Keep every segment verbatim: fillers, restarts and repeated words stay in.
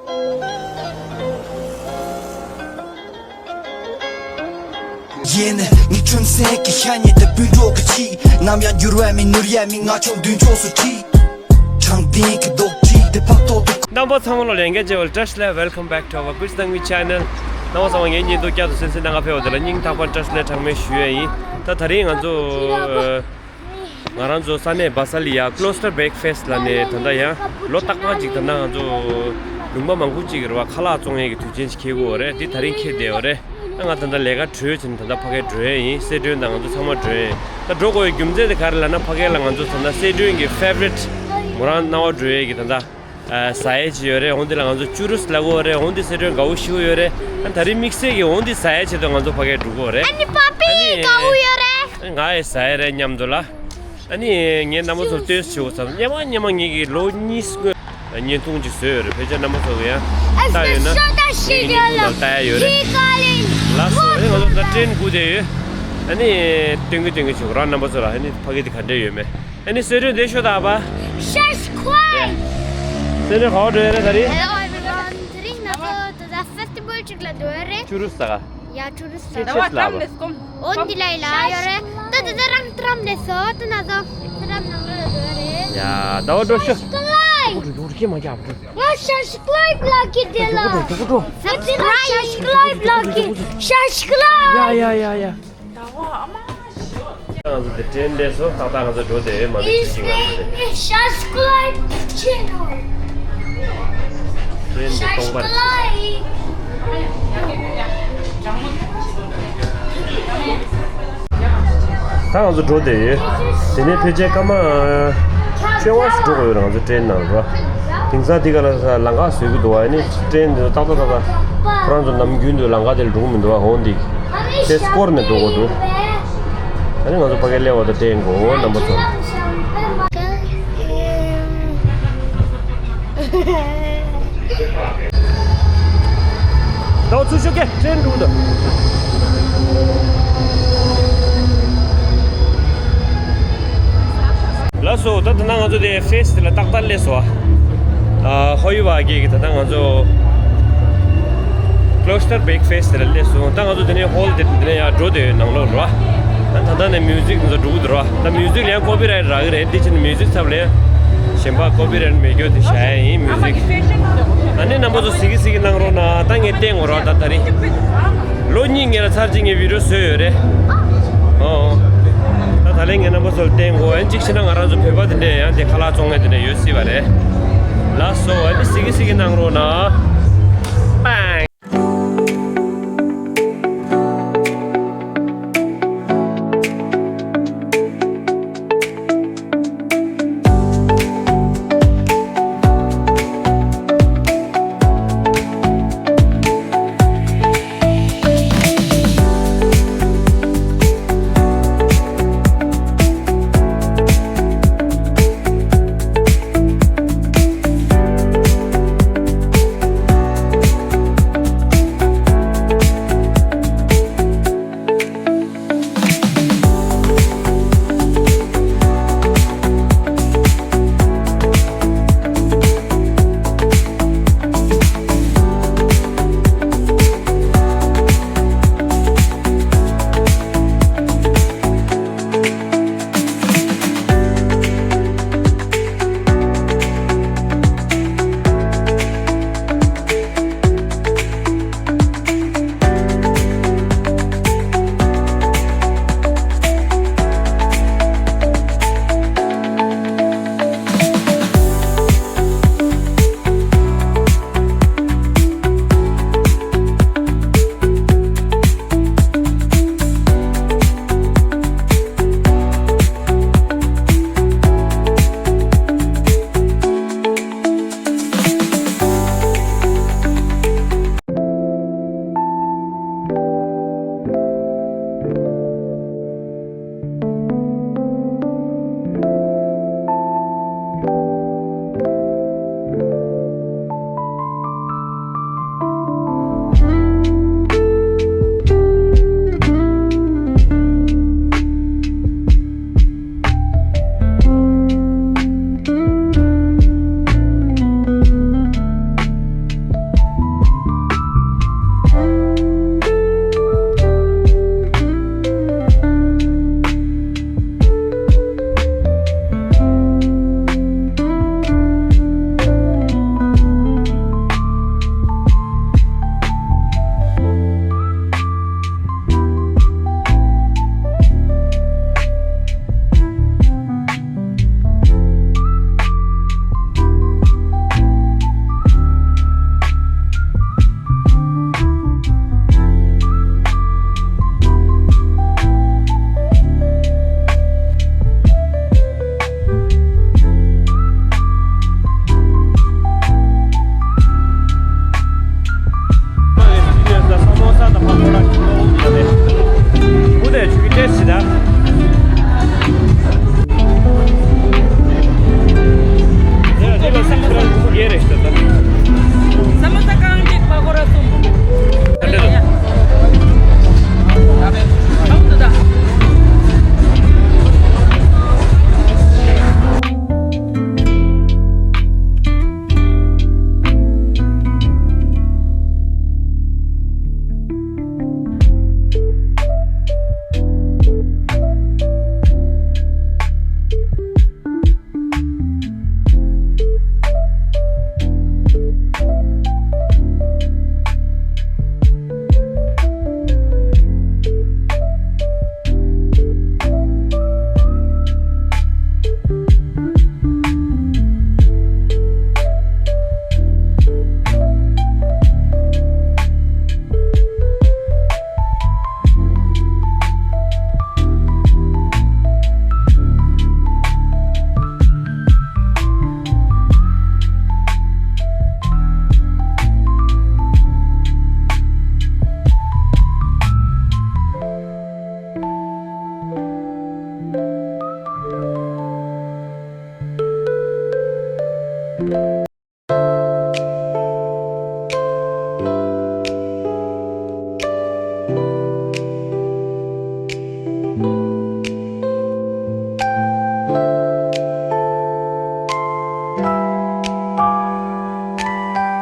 ཡིན། ངའི་ཁྲོན་སེང་གི་ཤ་ཉེ་དུ་སྤུན་གྲོགས་ཀྱི་ཆེད། ནམ་ཡང་འགྱུར་བ་མེད་ནོར་ཡ་མེད། ང་ཆོ་མདུན་ཕྱོགས་སུ་ཁྲིད། དྲང་བདེན་གྱི་རྡོག་ཁྲིད་དེ་ཕག་ཐོག་ཏུ། རྣམ་པ་ཚང་མ་ལ་ལྷན་རྒྱས་བཅས་པ་བཀྲ་ཤིས་བདེ་ལེགས། Welcome back to our Good Thang Mi channel. རྣམ་པ་ཚང་མ་ངའི་བརྙན་ཐུང་བསྐྱར་དུ་གསན་གཟིགས་གནང་ག་ཕེབས་པ་དེ་ལ་སྙིང་ཐག་པ་ནས་བཀྲ་ཤིས་བདེ་ལེགས་གྲངས་མེད་ཞུ་ཡས་ཡིན། ད་ད་རིང་ང་ཚོ་ང་རང་ཚོ་ས་གནས་Visalia Cloister Bake Fest ལ་ནས་ད་ལྟ་ཡང་ལོ་རྟག་པར་ཅིག་ད་ལྟ་ང་ཚོ་ལུང་པ་མང་པོ་ཅིག་རེད་བ། ཁ་ལག་བཙོང་ཡས་ཀྱི་དུས་ཆེན་ཅིག་འཁེལ་གྱི་ཡོད་རེད། འདི་ད་རིང་འཁེལ་བསྡད་ཡོད་རེད། ད་ང་ད་ལྟ་ལས་ཀ་གྲོལ་ཕྱིན་ད་ལྟ་ཕ་གིར་འགྲོ་ཡས་ཡིན། གསལ་སྒྲོན་དང་ང་ཚོ་ཚང་མ་འགྲོ་ཡས་ཡིན། ད་འགྲོ་དགོས་ཡའི་རྒྱུ་མཚན་དེ་ག་རེ་ལབ་ན། ཕ་གི་ལ་ང་ཚོ་ད་ལྟ་གསལ་སྒྲོན་གྱི་favorite མོ་རང་རྣ་བ་འགྲོ་ཡས་ཀྱི་ད་ལྟ་ཨ་ཟ་ཡས་ཅིག་ཡོད་རེད། འོ་འདི་ལ་ང་ཚོ་ཅུ་རུས་ལབ་ཀྱི་ཡོད་རེད། འོ་འདི་གསལ་སྒྲོན་དགའ་བོ་ཞེ་པོ་ཡོད་རེད། ཨ་ད་རིང་དམིགས་བསལ་གྱི་འོ་འདི་ཟ་ཡས་ཆེད་དུ་ང་ཚོ་ཕ་གིར་འགྲོ་གི་ཡོད་རེད། ཨ་ནི་པ་པི་ཨ་ནི་དགའ་བོ་ཡོད་རེད། ང་ཡི་ཟ་ཡས་རེད་མཉམ་དུ་ལ། ཨ་ནི་ངས་རྣམ་པ་ཚོར་སྟོན་ཞུ་བསམ། སྔོན་མ་སྔོན་མ་ངེད་ཀྱིས་ལོ་གཉིས་སྔོན་བརྙན་ཐུང་ཅིག་བཟོས་ཡོད་རེད། ཕལ་ཆེར་རྣམ་པ་ཚོ་གིས་ཡང་ལྟ་ཡོད་ན་ངེད་ཀྱི་བརྙན་ཐུང་ནང་ལྟ་ཡ་ཡོད་རེད། ལགས་སོ། ཨ་ནི་ང་ཚོ་ད་ཊེན་སྒུག་བསྡད་ཡོད། ཨ་ནི་སྟོན་གི་སྟོན་གི་བྱེད་དགོས་རང་རྣམ་པ་ཚོ་ལ། ཨ་ནི་ཕ་གི་དེ་ག་འདྲས་ཡོད་མེད། ཨ་ནི་གསལ་སྒྲོན་དེ་ཤོད་དང་པ། ཤ་ཤ་ཁོའི། གསལ་སྒྲོན་ག་པར་འགྲོ་ཡ་རེད་ད་རེས། Hello everyone. དེ་རིང་ང་ཚོ་ད་ལྟ་ཕེ་སི་ཊི་བལ་ཅིག་ལ་འགྲོ་ཡ་རེད། ཅུ་རུས་ཟ་ག་ཡ་ཅུ་རུས་ཟ། ཅི་ཅི་ལབ་པ། འོ་འདི་ལ་ཡི་ལ་ཡོད་རེད། ད་ད་ད་རང་ཏྲམ་ལས་སོ་ད་ན་ཚོ་ཏྲམ་ནང་ལ་འགྲོ་ཡ་རེད། ཡ་ད་འོ་འགྲོ་ཤོག་ཤ་ཤ་ཁོའི། ང་ཤ་ཤ་ཁོའི་ལབ་ཀྱི་དེ་ལ། འགྲོ་འགྲོ་འགྲོ། ཤ་ཤ་ཁོའི་ལབ་ཀྱི་ཤ་ཤ་ཁོའི། ཡ་ཡ་ཡ་ཡ། ང་ཚོ་དེ་ཊེན་སླེབས་སོང་། ཏག་ཏག་ང་ཚོ་འགྲོ་བསྡད་ཡོད། མ་གཏོགས་ཅི་ཞིག་ང་ཚོ་དེ། Subscribe to channel. ཊེན་དེ་སྟོང་པ་རེད། ད་ང་ཚོ་འགྲོ་བསྡད་ཡོད། དེ་ནས་ཕལ་ཆེར་སྐར་མ་བཅོ་ལྔ་ཞིག་འགྲོ་དགོས་ཡོད་རེད། ང་ཚོ་ཊེན་ནང་རེད་བ། དེང་སང་དེ་ག་ལ་ལམ་ཁ་བཟོས་ཀྱི་འདུག་བ། ཨ་ནི་ཊེན་དེ་ཚོ་ཏག་ཏག་ཏག་ཏག་ཁོ་རང་ཚོ་ནམ་རྒྱུན་དུ་ལམ་ཁ་དེར་འགྲོ་གི་མི་འདུག་བ། འོ་འདི་དེ་སྐོར་ནས་འགྲོ་དགོས་འདུག་ཨ་ནི་ང་ཚོ་ཕ་གིར་སླེབས་པ་དང་ཊེན་གོ། འོ་རྣམ་པ་ཚོ། ད་འོ་ཚུར་ཤོག་གེ། ཊེན་འགྲོ་གི་འདུག་ལགས་སོ། ད་ད་ལྟ་ང་ཚོ་དེ་ཕེ་སི་ཊི་དེ་ལ་ཏག་ཏག་སླེབས་སོང་། ཨ་ཧོ་ཡུ་བ་གེ་གི་ད་ལྟ་ང་ཚོ་Cloister Bake Fest དེ་ལ་སླེབས་སོང་། ད་ང་ཚོ་དེ་ནས་ཧོལ་དེ་དེ་ནས་ཡར་འགྲོ་བསྡད་ཡོད་ནང་ལོགས་རེད་བ། ད་ད་ལྟ་ནས་མིའུ་ཟིག་དེ་ཚོ་འགྲོ་གི་འདུག་རེད་བ། ད་མིའུ་ཟིག་ལ་ཡང་ཀོ་པི་རའེ་ཊི་རག་གི་རེད། འདི་ཕྱིན་མིའུ་ཟིག་ཚབ་ལ་ཡང་གཞན་པ་ཀོ་པི་རའེ་ཊི་མེད་རྒྱུ་དེ་བཞག་ཡ་ཡིན། མིའུ་ཟིག་ཨ་ནི་རྣམ་པ་ཚོ་གཟིགས་གི་གཟིགས་གི་གནང་རོགས་གནང་། ད་ངས་བསྟན་དགོས་རེད་བ། ད་ད་རིང་ལོ་གཉིས་སྔོན་ལ་ཚར་གཅིག་ངས་བི་ཌིའོ་བཟོས་ཡོད་རེད། ཨོ། ད་ད་ལན་ངས་རྣམ་པ་ཚོ་ལ་བསྟན་དགོས། ཨ་ནི་གཅིག་བྱས་ན་ང་རང་ཚོ་བོད་པ་དེ་འདྲས་ཡང་དེ་ཁ་ལག་བཙོང་མཁན་དེ་འདྲས་ཡོད་སྲིད་པ་རེད། ལགས་སོ། ཨ་ནི་གཟིགས་གི་གཟིགས་གི་གནང་རོགས་གནང་། པང་།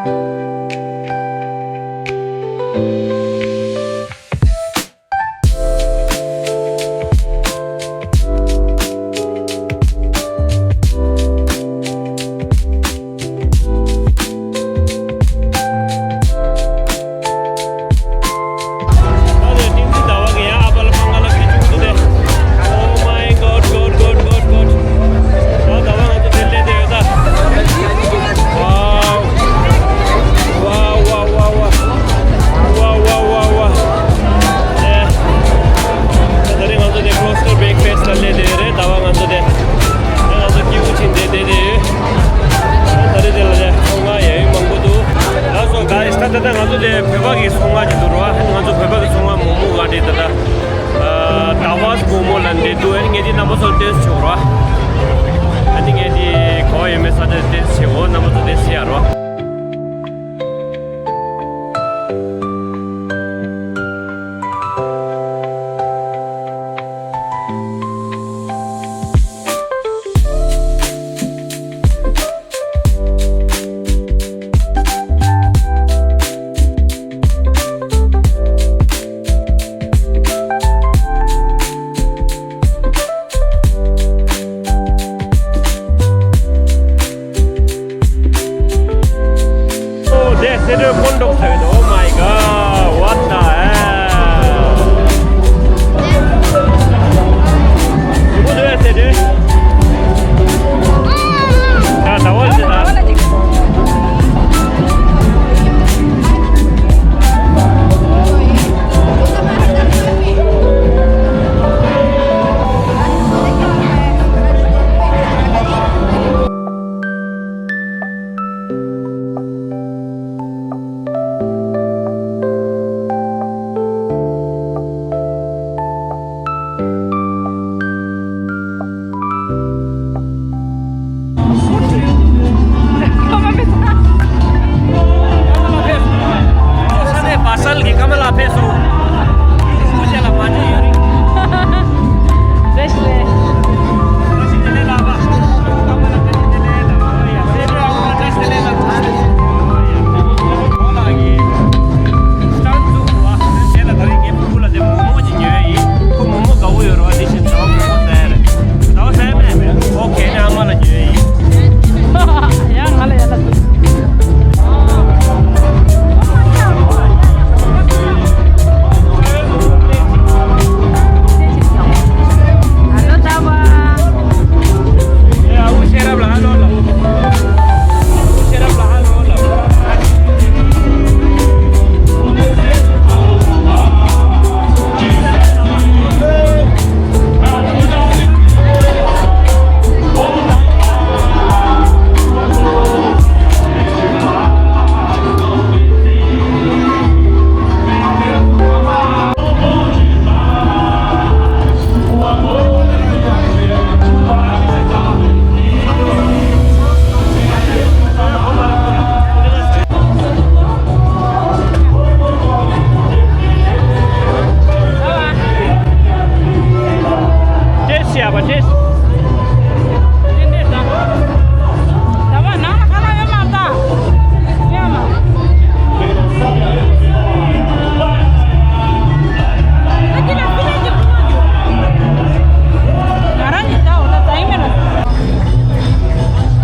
ད་རེས་ང་ཚོ་དེ་ཀློ་སི་ཊར་བེག་ཕེ་སི་ལ་སླེབས་བསྡད་ཡོད་རེད། ཟླ་བ་ང་ཚོ་དེ། ང་ཚོ་སྐྱིད་པོ་ཕྱིན་བསྡད་བསྡད་བསྡད་ཡོད། ད་རེས་དེ་ལ་ཡ་ཚོང་ཁང་ཡ་ཡོད་མང་པོ་འདུག་ལགས་སོ་ག་ད་ད་ལྟ་ང་ཚོ་དེ་བོད་པ་གི་ཚོང་ཁང་ཅིག་འདུག་ར། ང་ཚོ་བོད་པ་གི་ཚོང་ཁང་མོག་མོག་ག་དེ་ད་ལྟ་ཨ་ཟླ་བ་མོག་མོག་ལ་འདི་འདུག་ཨ་ནི་ངས་དེ་རྣམ་པ་ཚོར་ཏོག་ཙམ་ཆོག་ར། ཨ་ནི་ངས་དེ་ག་བ་ཡོད་མེད་ས་དེ་ཏོག་ཙམ་ཆེ་འོ་རྣམ་པ་ཚོ་ཏོག་ཙམ་ཡ་ར། Oh, that's it, Kondok side. Oh my God, what the hell? Who do I say this? Ah, that was it, ah.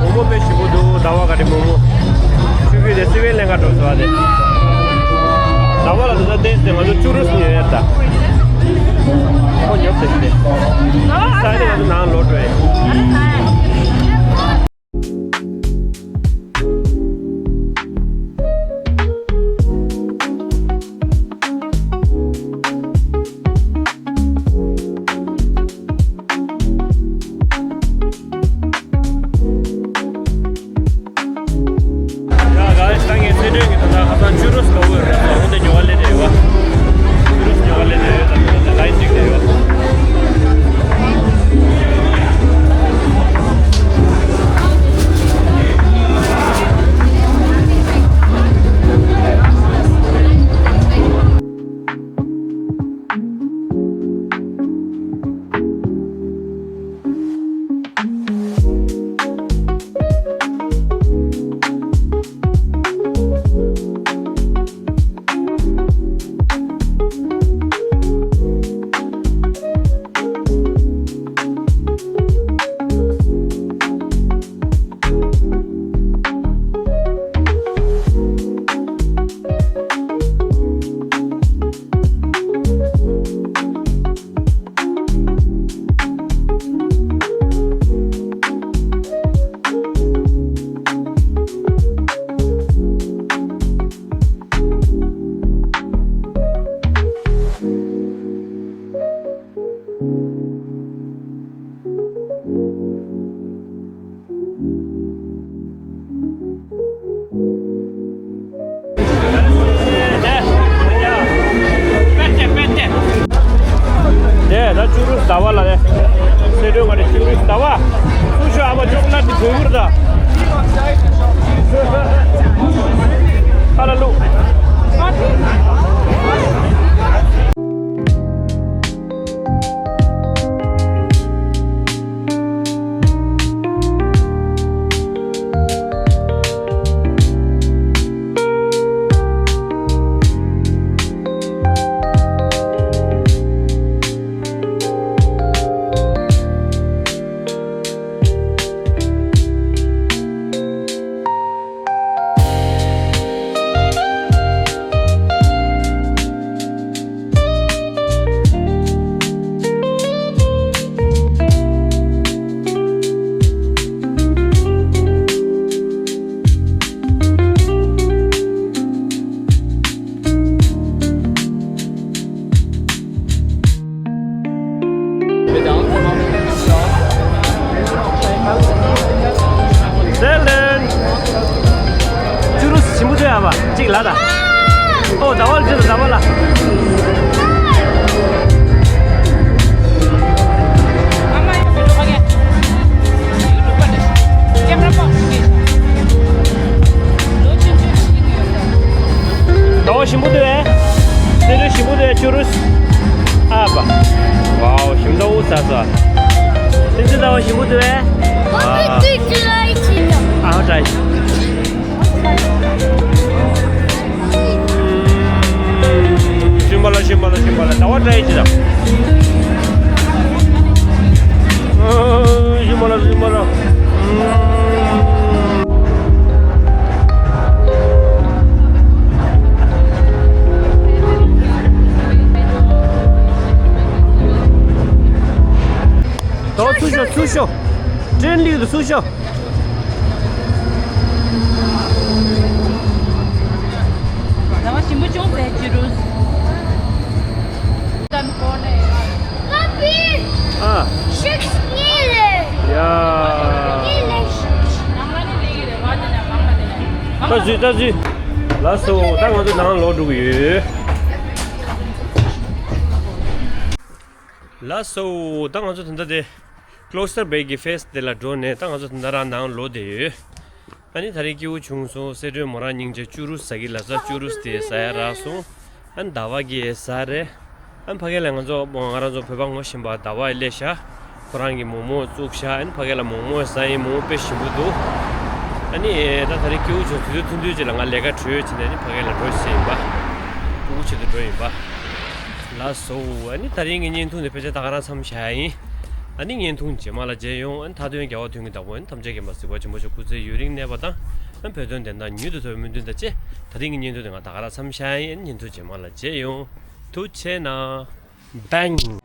མོག་མོག་དཔེ་ཞིམ་པོ་འདུག་ཟླ་བ་ག་དེ་མོག་མོག་ཆུ་བོ་དེ་སི་ཝེ་ལེན་ག་འགྲོ་ཟེར་བ་དེ། ཟླ་བ་ལ་དེ་ཚོ་ཏེས་དེ་ང་ཚོ་ཅུ་རུས་ཉོ་ཡ་ད། ཁོ་ཉོ་ཟེར་དེ། ས་ནི་ང་ཚོ་ནང་ལོག་འགྲོ་ཡ། ད་ཅུ་རུས་ཟླ་བ་ལ་རེད། སེ་འབྲས་དགོན་རེད། ཅུ་རུས་ཟླ་བ། སུ་ཤོ་ཨ་བ་ཅོག་ལ་དེ་བོད་བུར་ད། ཁ་ལ་ལུ། སེ་ལེན། ཅུ་རུས་ཞིམ་པོ་ཐོན་ཡ་བ་གཅིག་ལ་ད། ཨོ་ཟླ་བ་ལ་ཅི་ལ་ཟླ་བ་ལ། ཟླ་བ་ཞིམ་པོ་འདུག་ཨེ། སེ་འབྲས་ཞིམ་པོ་འདུག་ཨེ། ཅུ་རུས། ཨ་བ། ཝའོ་ཞིམ་ཏོག་ཨུ་ཚ་ཚ། སེ་འབྲས་ཟླ་བ་ཞིམ་པོ་འདུག་ཨེ། ཨ་ཧོ་ཏྲའི། ཞིམ་པ་ལ་ཞིམ་པ་ལ་ཞིམ་པ་ལ་ཟླ་བ་ཏྲའི་ཅི་དང་། ཞིམ་པ་ལ་ཞིམ་པ་ལ། ད་ཚུར་ཤོག་ཚུར་ཤོག་ཀྲེན་ལིའུ་དུ་ཚུར་ཤོག་ཟླ་བ་ཞིམ་པོ་ཅུང་ཟད་ཅི་རུ། ཨ། ཤིག་ངེས་ལེ། ཡ། ངེས་ལེ་ཤིག་ད་ཟུས་ད་ཟུས། ལགས་སོ། ད་ང་ཚོ་ནང་ལོག་འགྲོ་གི་ཡོད། ལགས་སོ། ད་ང་ཚོ་ད་ལྟ་དེ། ཀློ་སི་ཊར་བེ་གི་ཕེ་སི་དེ་ལ་འགྲོ་ནས་ད་ང་ཚོ་ད་ལྟ་རང་ནང་ལོག་བསྡད་ཡོད། ཨ་ནི་ད་རེས་སྐྱིད་པོ་བྱུང་སོང་། སེ་འབྲས་མོ་རང་སྙིང་རྗེ། ཅུ་རུས་ཟ་གི་ལ་ཟ། ཅུ་རུས་དེ་ཟ་ཡ་རག་སོང་། ཨ་ནི་ཟླ་བ་གིས་ཟ་རེད། ཨ་ནི་ཕ་གི་ལ་ང་ཚོ་ང་རང་ཚོ་བོད་པ་ངོ་ཤེས་པ་ཟླ་བ་ཡིས་སླེབས་ཤག་ཁོ་རང་གིས་མོག་མོག་བཙུགས་ཤག་ཨ་ནི་ཕ་གི་ལ་མོག་མོག་ཟ་ཡིན། མོག་མོག་དཔེ་ཞིམ་པོ་འདུག་ཨ་ནི་ད་ད་རེས་སྐྱིད་པོ་བྱུང་། དུས་ཚོད་ཐུང་ཐུང་ཅིག་ལ་ང་ལས་ཀ་གྲོལ་བྱས་ནས་ཨ་ནི་ཕ་གི་ལ་འགྲོ་བྱས་ཡིན་པ། སྤུ་གུ་བྱེད་དུ་འགྲོ་ཡིན་པ། ལགས་སོ། ཨ་ནི་ད་རིང་གི་བརྙན་ཐུང་འདི་ཕལ་ཆེར་ད་ག་རང་མཚམས་བཞག་ཡ་ཡིན། ཨ་ནི་བརྙན་ཐུང་རྗེས་མ་ལ་མཇལ་ཡོང་། ཨ་ནི་མཐའ་དོན་རྒྱལ་བ་དོན་གྱི་བདག་པོ། ཨ་ནི་ཐམས་ཅད་མཁྱེན་པ་གཟིགས་པ་ཆེན་པོ་མཆོག་སྐུ་ཚེ་ཡུན་རིང་གནས་པ་དང་། ཨ་ནི་བོད་དོན་བདེན་མཐའ་མྱུར་དུ་ཐོབ་པའི་སྨོན་འདུན་དང་བཅས། ད་རིང་གི་བརྙན་ཐུང་འདི་ང་ད་ག་རང་མཚམས་བཞག་ཡ་ཡིན། ཨ་ནི་བརྙན་ཐུང་རྗེས་མ་ལ་མཇལ་ཡོང་། ཐུགས་རྗེ་གནང་། བེང་།